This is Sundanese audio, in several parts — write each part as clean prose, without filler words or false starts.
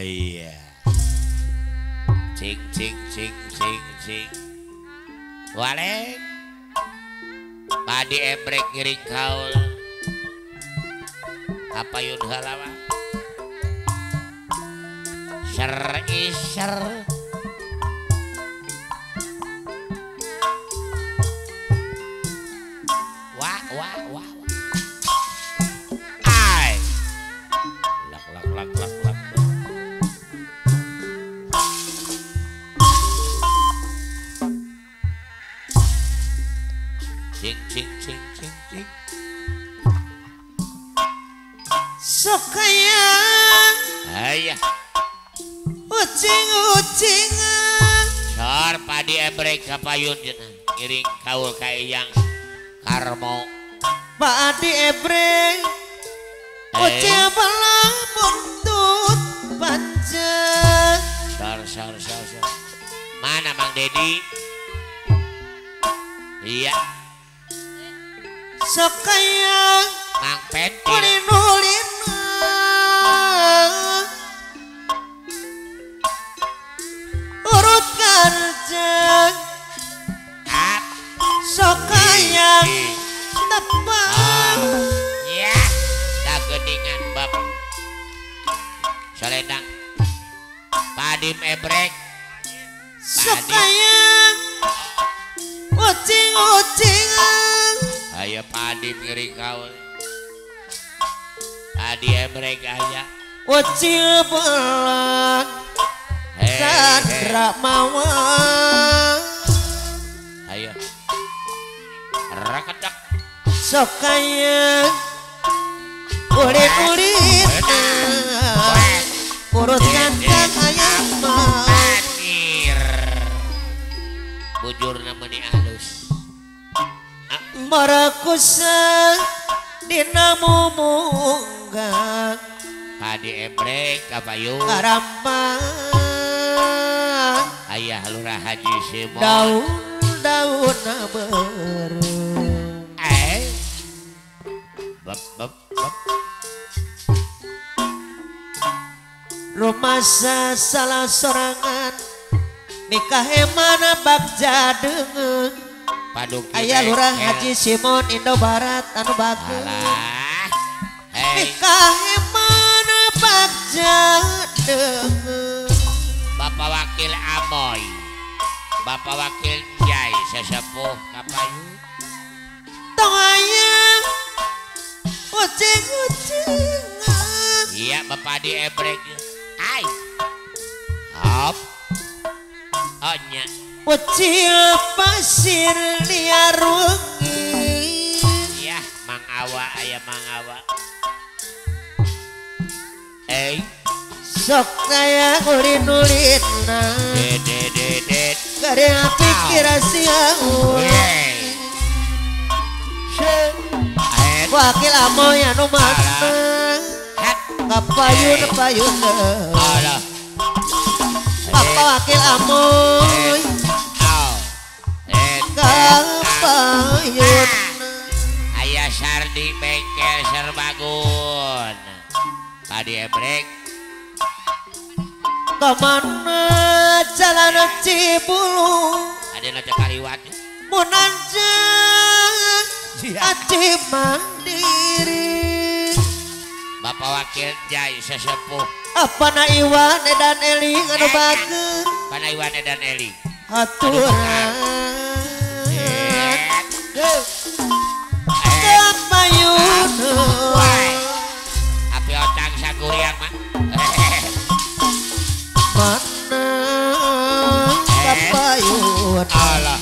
Iya. Cing cing cing cing cing. Waleng. Padi ebrek ngiring kaul. Kapayun heula mah. Ser iser. Wah wah wah. Ai. Lak lak lak lak lak. Cing cing cing cing cing. Sok hayang. Ayah. Ucing-ucingan. Sor padi ebrek kapayun cenah ngiring kaul ka Eyang Karmo. Padi ebrek ucing belah buntut panjang. Sor sor sor sor. Mana Mang Dedi? Iya. Sok hayang Mang Pentil. Ulin-ulin urut karjang. Sok hayang tepang. Ya, kageningan bab Solendang. Padim ebrek. Sok hayang ucing-ucingan. Ayo padim ngiring kaul. Padi ebrek aya. Ucing belang Sandra mawang. Ayo. Rakedak. Sok hayang ulin-ulin urut kandang ayam panir. Bujurna meuni alus. Marakusa dina mumunggang. Padi ebrek kapayun. Karampang. Ayah Lurah Haji Simon. Daun-daun beureum. Beb beb beb. Rumasa salah sorangan nikah emana bagja deungeun. Ayah Lurah Haji Simon Indo Barat anu bagus. Nikah emana bagja deungeun. Bapak Wakil Amoy, Bapak Wakil Jai sesepuh kapayu. Tong hayang ucing-ucingan. Iya Bapak di ebrek. Ai. Hop. Oh nya. Ucil pasir liar wengi. Iya, Mang Awa aya Mang Awa. Sok hayang ulin-ulinna. Dedededet. Garea pikir sia urang. Wakil Amoy anu mana? Kapayun payun. Bapak Wakil Amoy. Kapayun. Ayah Sardi bengkel Serbagun. Padi ebrek. Kemana jalan Cibulu? Ada nanti kaliwat. Munanjang Aci Mandiri. Bapak Wakil Jai sesepuh. Apa na Iwan dan Eli anu bagus. Pana Iwan dan Eli. Aturan. Kapayun. Api otang saguriang mah. Mana kapayun. Allah.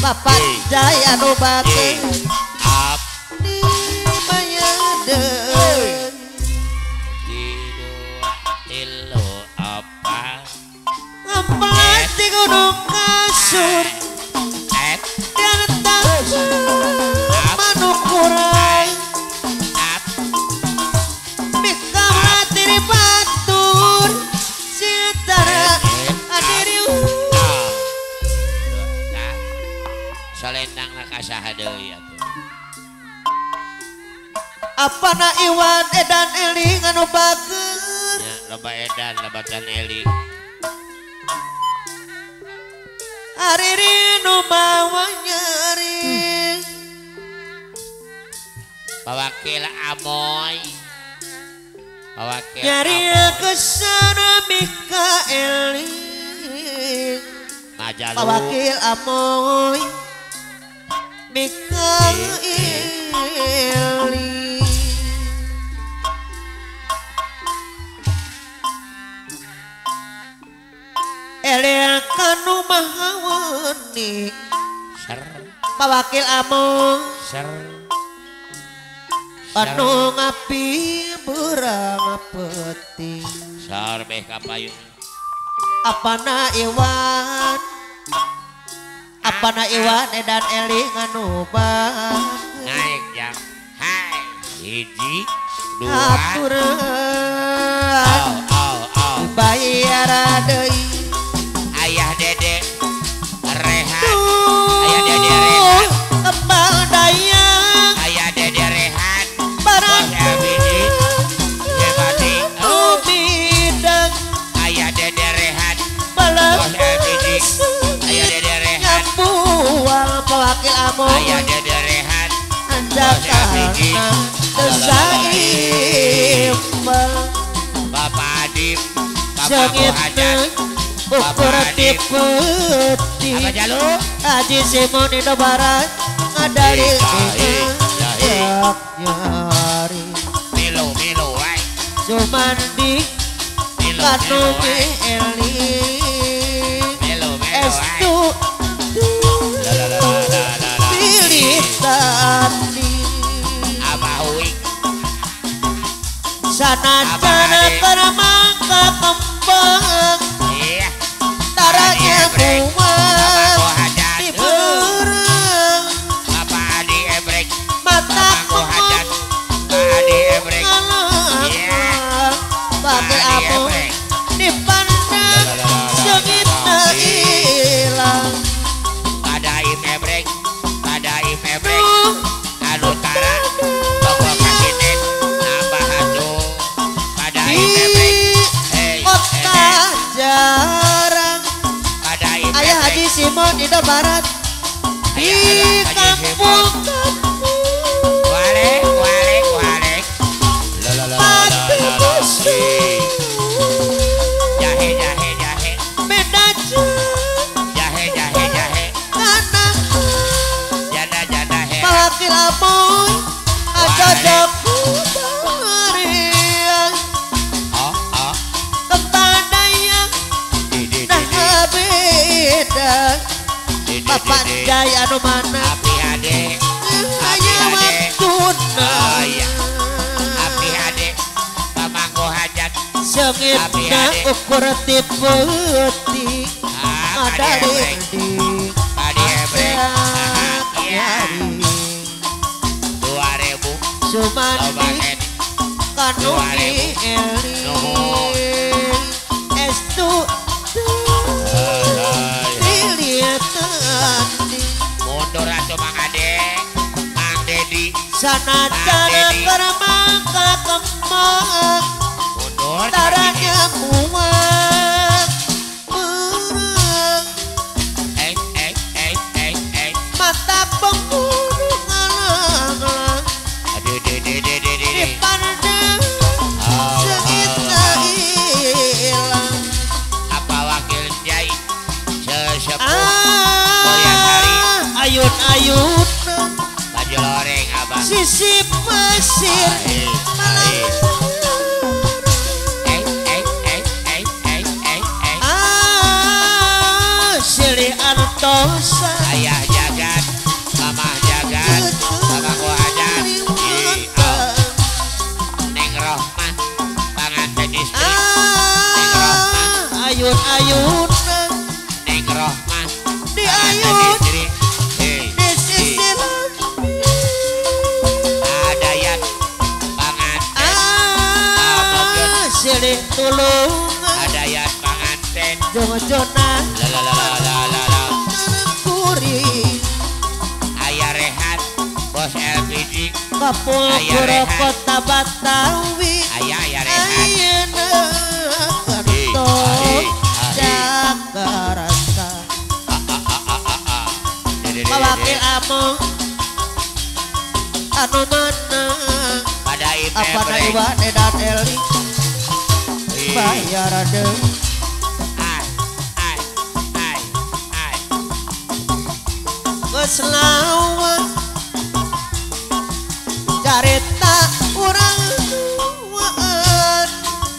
Bapak Jaya anu bagus. Di Mayadeun. Di dua tilu opat. Ngempelat di gunung kasur. Dan tangan manuk kurang. Mika matiri batur. Sitara adiriu. Solendang lah kasaha deui atuh. Apa na Iwan edan eling anu bagus. Loba edan loba can eli. Ari nu mawa nyeri. Pawakil Amoy. Pawakil nyari kesana Mikaeli. Majalu. Pawakil Amoy Mikaeli. Elia kanu mahawani. Ser. Pawakil Amoy. Ser. Anu ngapi berang peti. Sar beh kapayun. Apana Iwan. Apana Iwan edan eli nganuban. Naik jam. Hai. Hiji, dua. Aturan. Oh, oh, oh. Bayar deui. Ayah Dede rehat. Ayah Dede rehat. Kembang dayang. Ayah Dede rehat. Bos LPG Jebati. Umidang. Ayah Dede rehat. Bos LPG. Ayah Dede rehat. Nyambuang pewakil Amoy. Ayah Dede rehat. Bos LPG. Saimbang. Bapak Adib. Bapak Muhajat. Ukur tipeti. Apa jalu? Haji Simon Indo Barat ngadalil nyari. Milo milo wae. Sumandi kanu eli. Milo milo wae. Estu pilih tani. Abah Uik. Sana-sana kermangka kembang. Taranya buang di berang. Bapak Adi Ebrek. Mata Hajat. Pak Adi Ebrek. Bapak Amoy dipandang sengitna ilang. Padaim Ebrek. Padaim Ebrek. Anu tara pokok kasinen nambah hatu. Padaim Ebrek. Kota jarang. Ayah Haji Simon Indo Barat di kampung kampung. Walek walek walek. Pati musuh. Jahe jahe jahe. Beda jahe jahe jahe. Anak. Janda janda he. Pawakil Amoy acocok kubariang. Oh oh. Kembadayang. Nah beda. Bapak Jaya anu mana? Api ade. Aya waktuna. Oh iya. Api ade. Pamangko hajat. Sengitna ukur tipeti. Ada di. Adi Ebrek. Iya. 2000. Sumandi kanu eli. Estu. Mundur atuh Mang Ade, Mang Dedi. Sana-sana kermangka kembang. Mundur. Taranya muang berang. Eh eh eh eh eh. Mata penghulu ngalang-alang. Aduh de de de de de. Dipandang sengitna ilang. Apa wakil Jai sesepuh Mulyasari. Ayun-ayun baju loreng abang. Sisi pasir malam. Eh eh eh eh eh eh eh. Ah, silih antosa. Ayah jagat, mamah jagat, mamaku hajat. Neng Rohmah, panganten istri. Neng Rohmah. Ayun-ayun. Neng Rohmah, di panganten ayun. Istri. Di sisi lampi. Adayat panganten. Ah, silih tulungan. Adayat panganten. Jona La la la la la la. Kuring. Ayah rehat, bos LPG. Kapungkur Ayah rehat. Kota Batawi. Ayah ayah rehat. Ayeuna. Samo anu mana pada apa Iwan dan Eli bayar deui ai ai ai ai geus lawan carita urang duaan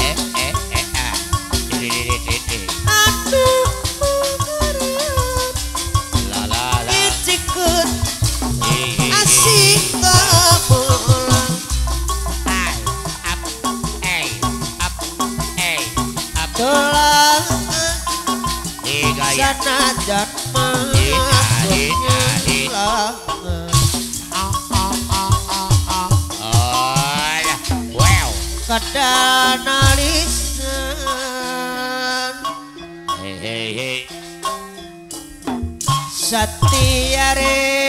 eh eh eh ah aduh la la la icikeun asik kabelang ai up eh up eh up dolang gaya sanajan mah kadanalisan hei hei hei Satya re